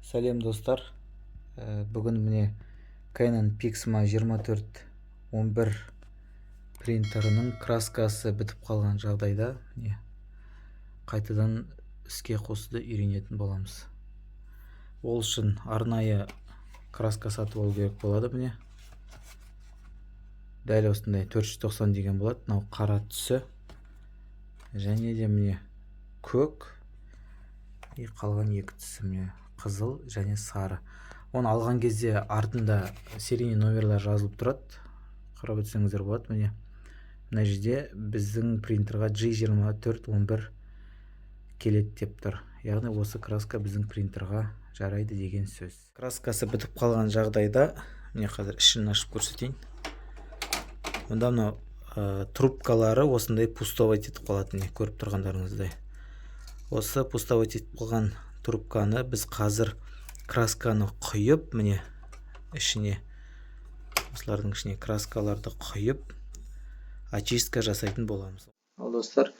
Сәлем, достар! Бүгін міне, Canon Pixma 2411 принтерінің краскасы бітіп қалған жағдайда, міне, қайтадан іске қосуды үйренетін боламыз. Ол үшін арнайы краска сатып алу керек болады. Міне, дәл осындай 490 деген болады. Мынау қара түсі және де, міне, көк и қалған екі түсі, міне, қызыл және сары. Оны алған кезде артында серийный номерлар жазылып тұрады, қарап өтсеңіздер болады. Міне, мына жерде біздің принтерға G2411 келеді деп тұр, яғни осы краска біздің принтерға жарайды деген сөз. Краскасы бітіп қалған жағдайда, міне, қазір ішін ашып көрсетейін. Мұнда мынау трубкалары осындай пустовать етіп қалады. Міне, көріп тұрғандарыңыздай, осы пустовать етіп қалған трубканы біз қазір красканы құйып, міне, ішіне, осылардың ішіне краскаларды құйып, очистка жасайтын боламыз. Ал, достар,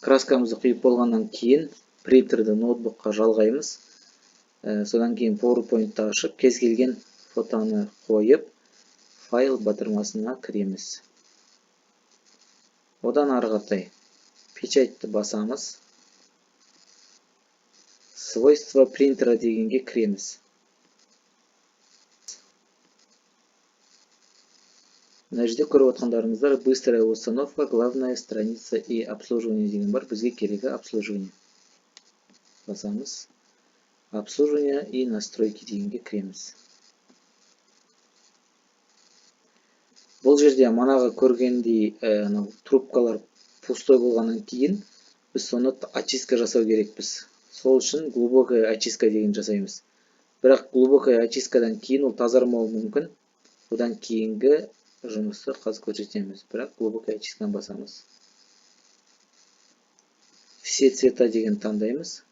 краскамызды құйып болғаннан кейін принтерді ноутбукқа жалғаймыз. Содан кейін PowerPoint-ты ашып, кез келген фотоны қойып, файл батырмасына кіреміз. Одан ары қаратай печатьті басамыз, свойства принтера дегенге кіреміз. Мына жерде көріп отырғандарыңыздар, быстрая установка, главная страница и обслуживание деген бар. Бізге керегі обслуживание. Басамыз, обслуживание и настройки дегенге кіреміз. Бұл жерде манағы көргендей, анау трубкалар пустой болғаннан кейін біз соны очистка жасау керекпіз. Сол үшін глубокая очистка деген жасаймыз. Бірақ глубокая очисткадан кейін ол тазармауы мүмкін. Одан кейінгі жұмысты қазір көрсетеміз. Бірақ глубокая очистканы басамыз, все цвета деген таңдаймыз.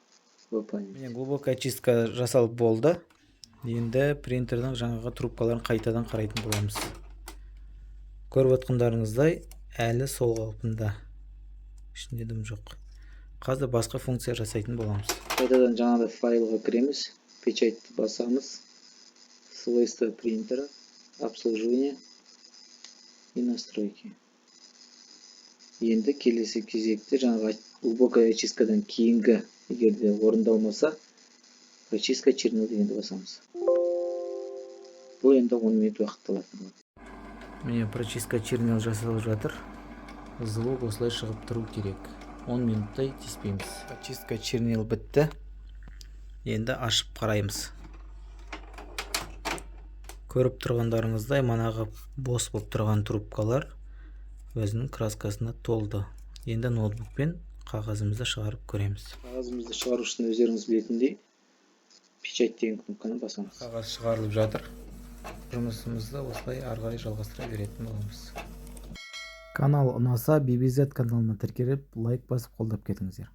Міне, глубокая очистка жасалып болды. Енді принтердің жаңағы трубкаларын қайтадан қарайтын боламыз. Көріп отқандарыңыздай, әлі сол қалпында, ішінде дым жоқ. Қазір басқа функция жасайтын боламыз. Қайтадан жаңағыдай файлға кіреміз, печатьті басамыз, свойства принтера, обслуживание и настройки. Енді келесі кезекте жаңағы глубокая очисткадан кейінгі, егер де орындалмаса, прочистка чернил дегенді басамыз. Бұл енді 10 минут уақыт алатын болады. Міне, прочистка чернил жасалып жатыр. Звук осылай шығып тұру керек. 10 минуттай тиіспейміз. Очистка чернил бітті. Енді ашып қараймыз. Көріп тұрғандарыңыздай, манағы бос болып тұрған трубкалар өзінің краскасына толды. Енді ноутбукпен қағазымызды шығарып көреміз. Қағазымызды шығару үшін, өздеріңіз білетіндей, печать деген кнопканы басамыз. Қағаз шығарылып жатыр. Жұмысымызды осылай ары қарай жалғастыра беретін боламыз. Канал ұнаса, BBZ каналына тіркеліп, лайк басып, қолдап кетіңіздер.